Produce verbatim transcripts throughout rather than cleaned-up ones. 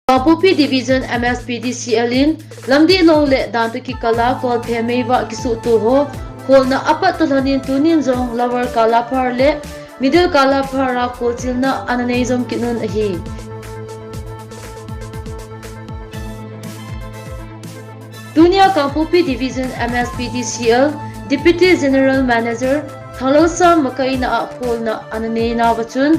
Kangpokpi Division M S P D C L in lamdihlou le dan toh kikal a kolphe meivah kisuhto ho kholna apat toh lhonin tunin jong Lower Kalaphar le Middle Kalaphar a kolchilna ana nei jom kit un ahi. Tunia Kangpokpi Division M S P D C L Deputy General Manager Thanglolsam makaina a kholna ana neina uva chun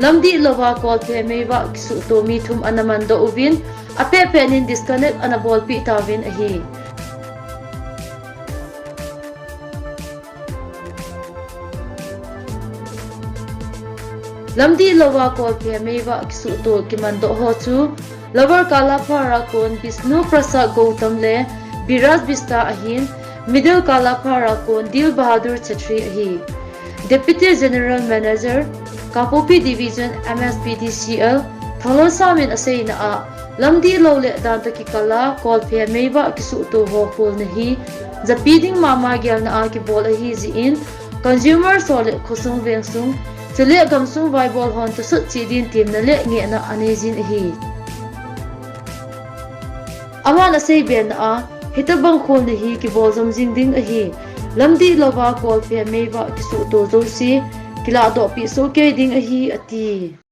lamdihlou a kolphe meivah kisuhto mi thum ana mandoh uvin, apehpeh nin disconnect ana bolpeh tauvin ahi. Lamdihlou a kolphe meivah kisuhto kimandoh ho chu Lower Kalaphar a kon Bishnu Prasad Gautam le Biraj Bista ahin, Middle Kalaphar a kon Dil Bahadur Chetri ahi. Deputy General Manager, Kangpokpi Division M S P D C L, Thanglolsam in aseina a, lamdihlou le dan toh kikal a kolphe meivah kisuhto ho kholna hi japi ding mama gelna a kibol ahi jeh in, consumer ho le khosung vengsung, chule gamsung vaibol hon thusut cheh din temna le ngehna anei jin ahi. Aman aseibe na a, hitobang kholna hi kibol jom jing ding ahi, lamdihlou a kolphe meivah kisuhto jouse kilahdohpeh sohkei ding ahi, ati.